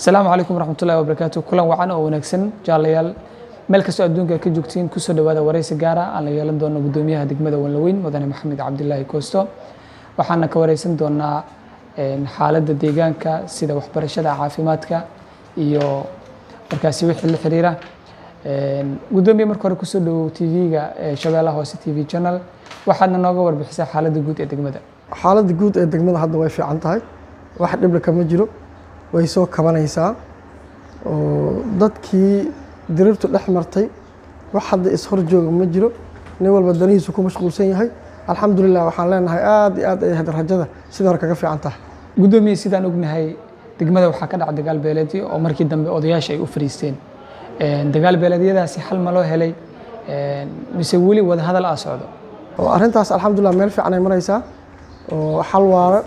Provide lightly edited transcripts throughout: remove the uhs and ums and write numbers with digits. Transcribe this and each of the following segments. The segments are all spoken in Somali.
Asalaamu calaykum waraxmatullahi wabarakaatu. Kulan wacan oo wanaagsan, jaalayaal, meel kastoo adduunka ka joogtiin, kusoo dhawaada wareysi gaara aan la yeelan doono gudoomiyaha degmada Wanlaweyn, mudane Maxamed Cabdilaahi Koosto. Waxaana ka wareysan doonaa xaaladda deegaanka, sida waxbarashada, caafimaadka iyo markaasi wixii la xiriira. Gudoomiye, marka hore kusoo dhawow TV-ga Shabeellaha Hoose TV channel. Waxaadna nooga warbixisaa xaaladda guud ee degmada. Xaaladda guud ee degmada hadda way fiican tahay, wax dhibla kama jiro, way soo kabanaysaa oo dadkii dirirtu dhex martay wax hadda ishor jooga ma jiro. Nin walba danihiisu ku mashquulsan yahay, alxamdulilah. Waxaan leenahay aad iyo aad ay hadda rajada sidii hore kaga fiican tahay. Gudoomiye, sidaan ognahay, degmada waxaa ka dhaca dagaal beeleedyo oo markii dambe odayaasha ay u fariisteen. Dagaal beeleedyadaasi xal ma loo helay mise weli wadahadal aa socdo? Oo arrintaas alxamdulilah meel fiican ay maraysaa oo xal waara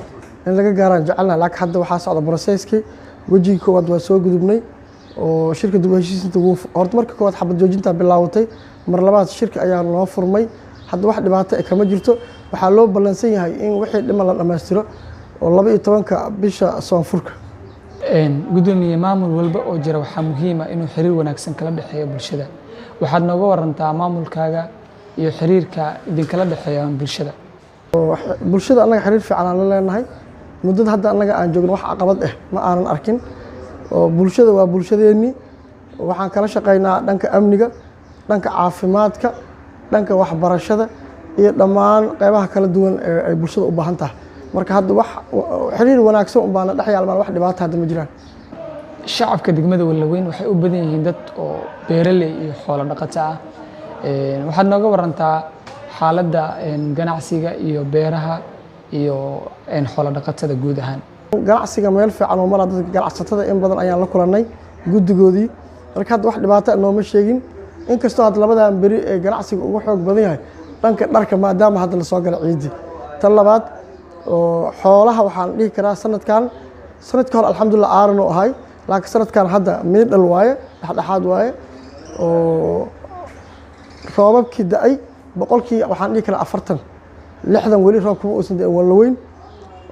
in laga gaaraan jecelnahay, laakiin hadda waxaa socda processkii. Wejigii koowaad waa soo gudubnay oo shirka dib u heshiisiinta wuu horta marka koowaad xabad joojintaa bilaawatay, mar labaad shirka ayaa noo furmay. Hadda wax dhibaato eh kama jirto. Waxaa loo ballansan yahay in wixii dhiman la dhammaystiro oo 12-ka bisha soonfurka. Gudoomiye, maamul walba oo jira waxaa muhiima inuu xiriir wanaagsan kala dhexeeyo bulshada. Waxaad nooga warantaa maamulkaaga iyo xiriirka idinkala dhexeeya bulshada. Bulshada annaga xiriir fiican aan la leenahay. Muddada hadda annaga aan joogno wax caqabad ah ma aanan arkin oo bulshada waa bulshadeennii. Waxaan kala shaqaynaa dhanka amniga, dhanka caafimaadka, dhanka waxbarashada iyo dhammaan qeybaha kala duwan ee ay bulshada u baahan tahay. Marka hadda wax xiriir wanaagsan un baana dhex yaalmaan, wax dhibaato hadda ma jiraan. Shacabka degmada Wallaweyn waxay u badan yihiin dad oo beeraley iyo xoolo dhaqato ah. Waxaad nooga warantaa xaaladda ganacsiga iyo beeraha iyo xoolo dhaqatada guud ahaan. Ganacsiga meel fiican oo maraa. Dadka ganacsatada in badan ayaan la kulannay guddigoodii. Marka hadda wax dhibaato nooma sheegin, inkastoo hadda labadan beri ee ganacsiga ugu xoog badan yahay dhanka dharka, maadaama hadda lasoo gala ciidii. Tan labaad oo xoolaha, waxaan dhihi karaa sanadkan, sanadka hore alxamdulillah aaran oo ahay, laakiin sanadkan hadda miidhal waaye, dhexdhexaad waaye oo roobabkii da-ay boqolkii waxaan dhihi karaa 40, 60 weli roob kuma uusan da'in Wallaweyn.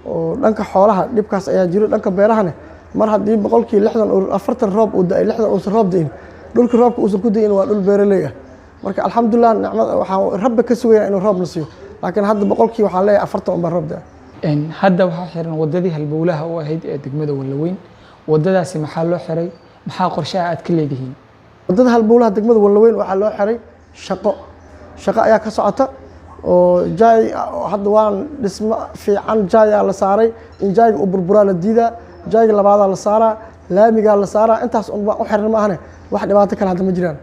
Oo dhanka xoolaha dhibkaas ayaa jiro. Dhanka beerahane, mar haddii boqolkii 60, 40 roob uu da-ay, 60 uusan roob da'in, dhulkii roobka uusan ku da'in waa dhul beeraley ah. Marka alxamdulilah, nicmada waxaan rabbi ka sugayaa inuu roob na siiyo, laakiin hadda boqolkii waxaan leeyahay 40 unbaa roob da-ay. Hadda waxaa xiran wadadii halbowlaha u ahayd ee degmada Wallaweyn. Wadadaasi maxaa loo xiray? Maxaa qorshaha aad ka leedihiin? Waddada halbowlaha degmada Wallaweyn waxaa loo xiray shaqo. Shaqo ayaa ka socota oo jaay hadda waan dhismo fiican jaayaa la saaray. In jaayga uu burburaa la diidaa, jaayga labaadaa la saaraa, laamigaa la saaraa. Intaas unbaa u xiran, ma ahane wax dhibaato kale hadda ma jiraan.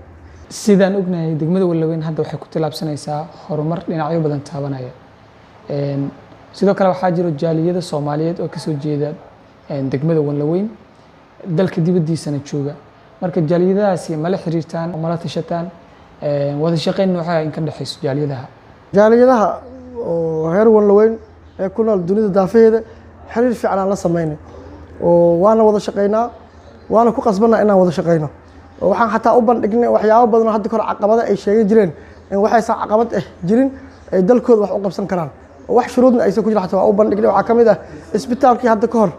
Sidaan ognahay, degmada Wallaweyn hadda waxay ku tillaabsanaysaa horumar dhinacyo badan taabanaya. Sidoo kale waxaa jiro jaaliyada Soomaaliyeed oo kasoo jeeda degmada Wallaweyn, dalka dibaddiisana jooga. Marka jaaliyadahaasi mala xiriirtaan, mala tashataan? Wada shaqeyn noocaa in ka dhexayso jaaliyadaha? Jaaliyadaha oo reer Wallaweyn ee ku nool dunida daafaheeda xiriir fiican aan la sameynay oo waana wada shaqeynaa, waana ku qasbanaa inaan wada shaqeyno. Oo waxaan xataa u bandhignay waxyaabo badan oo hadda kahor caqabada ay sheegan jireen in waxaysan caqabad ah jirin, ay dalkooda wax u qabsan karaan oo wax shuruudna aysan ku jirin, xataa waa u bandhignay. Waxaa ka mid ah isbitaalkii hadda ka hor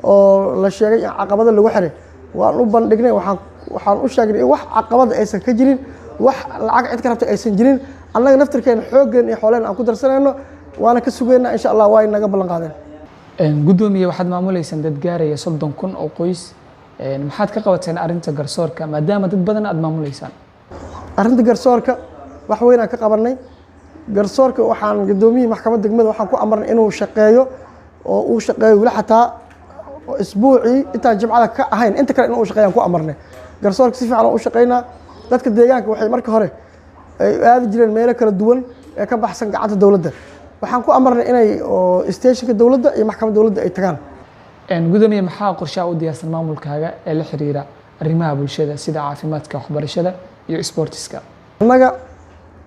oo la sheegay in caqabada lagu xiray. Waan u bandhignay, waxaan u sheegnay in wax caqabada aysan ka jirin, wax lacag cid ka rabta aysan jirin, annaga naftirkeena xoogeen iyo xooleen aan ku darsanayno. Waana ka sugaynaa insha Allah, waa naga ballan qaadeen. Gudoomiye, waxaad maamuleysaan dad gaaraya 30,000 oo qoys. Maxaad ka qabateen arrinta garsoorka, maadaama dad badan aad maamuleysaan? Arrinta garsoorka wax weyn aan ka qabanay. Garsoorka waxaan gudoomiyihii maxkamadda degmada waxaan ku amarnay inuu shaqeeyo oo uu shaqeeyo weli xataa isbuucii intaan jimcada ka ahayn inta kale inuu shaqeeyaan ku amarnay. Garsoorka si fiican oo u shaqeynaa. Dadka deegaanka waxay marka hore ay aadi jireen meelo kala duwan ee ka baxsan gacanta dowladda. Waxaan ku amarnay inay oo stationka dowladda iyo maxkamadda dowladda ay tagaan. Gudoomiye, maxaa qorshaha u diyaarsan maamulkaaga ee la xiriira arrimaha bulshada, sida caafimaadka, waxbarashada iyo sportiska? Annaga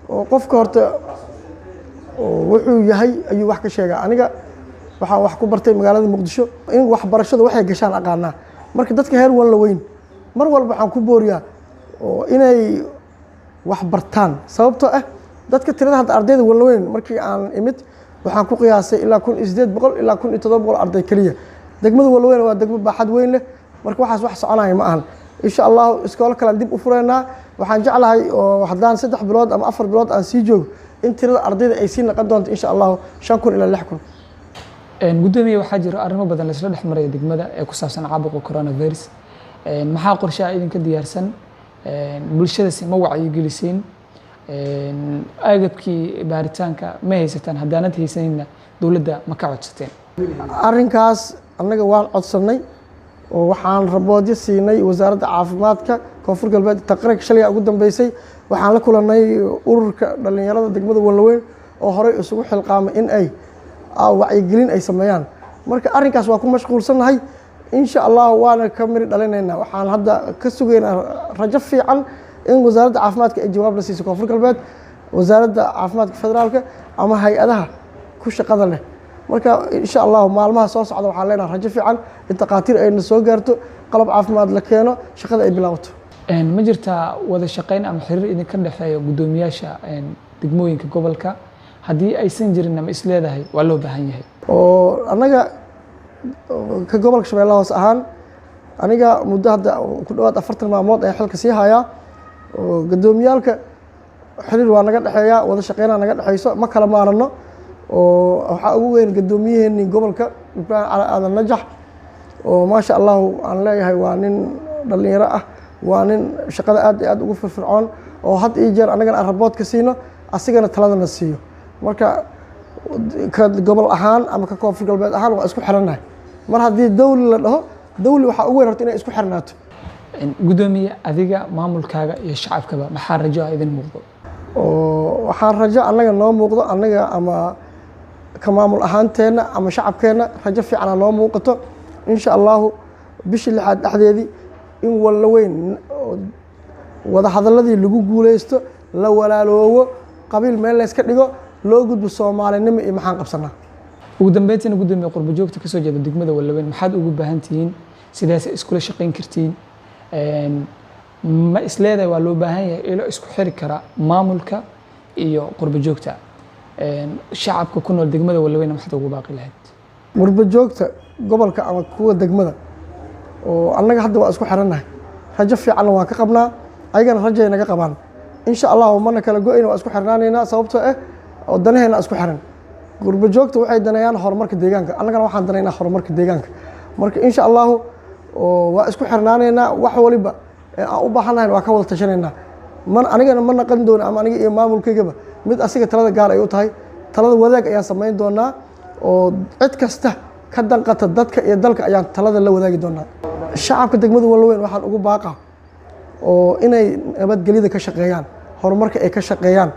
oo qofka horta oo wuxuu yahay ayuu wax ka sheegaa. Aniga waxaan wax ku bartay magaalada Muqdisho, in waxbarashadu waxay gashaan aqaanaa. Marka dadka heer Wallaweyn mar walba waxaan ku booriyaa oo inay wax bartaan, sababtoo ah dadka tirada hadda ardayda Wallaweyn markii aan imid waxaan ku qiyaasay ilaa 1800 ilaa 1700 arday keliya. Degmada Wallaweyn waa degmo baaxad weyn leh. Marka waxaas wax soconaya ma ahan. Insha Allahu iskoolo kalean dib u fureynaa. Waxaan jeclahay oo haddaan 3 bilood ama 4 bilood aan sii joogo in tirada ardayda ay sii naqon doonto insha Allahu 5000 ilaa 6000. Gudoomiye, waxaa jiro arrimo badan laisla dhex maraya degmada ee ku saabsan caabuqa coronavirus. Maxaa qorshaha idinka diyaarsan? Bulshadasi ma wacyigelisiin? Agabkii baaritaanka ma haysataan? Haddaanad haysaninna dowladda ma ka codsateen? Arrinkaas annaga waan codsannay oo waxaan raboodyo siinay Wasaaradda Caafimaadka Koonfur Galbeed. Taqriirka shalay ugu dambeysay waxaan la kulannay ururka dhallinyarada degmada Wanlaweyn oo horey isugu xilqaamay in ay wacyigelin ay sameeyaan. Marka arrinkaas waa ku mashquulsannahay, insha Allah waana ka miri dhalinaynaa. Waxaan hadda ka sugaynaa rajo fiican in Wasaaradda Caafimaadka ay jawaab la siiso Koonfur Galbeed, Wasaaradda Caafimaadka Federaalka ama hay-adaha ku shaqada leh. Marka insha Allahu maalmaha soo socda waxaan leenahay rajo fiican in takhaatiir ayna soo gaarto, qalab caafimaad la keeno, shaqada ay bilaabato. Ma jirtaa wada shaqayn ama xiriir idinka dhexeeya guddoomiyaasha degmooyinka gobolka? Haddii aysan jirin, ama isleedahay waa loo baahan yahay? Oo annaga ka gobolka Shabeellaha Hoose ahaan, aniga muddo hadda ku dhawaad 40 maalmood ayaa xilka sii hayaa, oo guddoomiyaalka xiriir waa naga dhexeeya, wada shaqeynaa naga dhexeyso, ma kala maarano. Oo waxaa ugu weyn guddoomiyaheeni gobolka, Ibraahim Cali Aadan Najax, oo maasha Allahu aan leeyahay waa nin dhalinyaro ah, waa nin shaqada aad iyo aad ugu firfircoon, oo had iyo jeer annagana aan raboodka siino, asigana taladana siiyo. Marka ka gobol ahaan ama ka Koonfur Galbeed ahaan waa isku xirannahay. Mar haddii dawli la dhaho, dawli waxaa ugu weyn horta inay isku xirnaato. Guddoomiye, adiga, maamulkaaga iyo shacabkaba maxaa rajo ah idin muuqdo? Oo waxaan rajo annaga noo muuqdo, annaga ama ka maamul ahaanteenna ama shacabkeenna, rajo fiicana noo muuqato insha Allahu bishii lixaad dhexdeedii in Wallaweyn wada hadaladii lagu guuleysto, la walaaloowo, qabiil meel layska dhigo, loo gudbo soomaalinimo iyo maxaan qabsanaa. Ugu dambeyntiina, guddoomiye, qurbo joogta kasoo jeeda degmada Wallaweyn maxaad ugu baahan tihiin? Sidaas iskula shaqayn kartiin? Ma isleedahay waa loo baahan yahay ilo isku xiri kara maamulka iyo qurbo joogta? Shacabka ku nool degmada Wallaweyn maxaad ugu baaqi lahayd? Qurbo joogta gobolka ama kuwa degmada oo annaga hadda waa isku xirannahay, rajo fiicanna waan ka qabnaa, ayagana rajay naga qabaan insha Allahu. Mana kala go-ayna, waa isku xirnaanaynaa, sababtoo ah oo danaheena isku xiran. Qurbo joogta waxay daneeyaan horumarka deegaanka, annagana waxaan danaynaa horumarka deegaanka. Marka insha Allahu waa isku xirnaanaynaa, wax waliba ee aan u baahannahayn waa ka wada tashanaynaa. Man anigana ma naqan doono ama aniga iyo maamulkaygaba mid asiga talada gaar ay u tahay. Talada wadaag ayaan samayn doonaa, oo cid kasta ka danqata dadka iyo dalka ayaan talada la wadaagi doonaa. Shacabka degmada Wallaweyn waxaan ugu baaqa oo inay nabadgelyada ka shaqeeyaan, horumarka ay ka shaqeeyaan.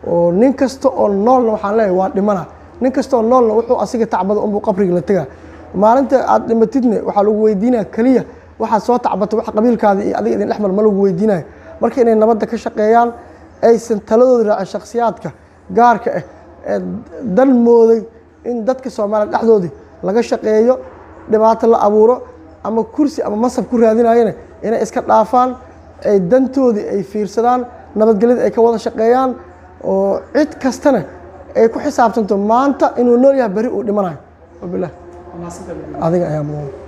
Oo nin kasta oo noolna waxaan leeyahay waa dhimana, nin kasta oo noolna wuxuu asiga tacbada unbuu qabriga la tegaa. Maalinta aad dhimatidne waxaa lagu weydiinaya keliya waxaad soo tacbatay, wax qabiilkaada iyo adiga idin dhexmar ma lagu weydiinayo. Marka inay nabadda ka shaqeeyaan, aysan taladooda raacin shakhsiyaadka gaarka ah ee dan mooday in dadka Soomaaliya dhexdoodii laga shaqeeyo, dhibaato la abuuro ama kursi ama masab ku raadinayana inay iska dhaafaan, ay dantoodii ay fiirsadaan, nabadgelyada ay ka wada shaqeeyaan, oo cid kastana ay ku xisaabtanto maanta inuu nool yahay, beri uu dhimanayo. Wabilah, adiga ayaa mudan.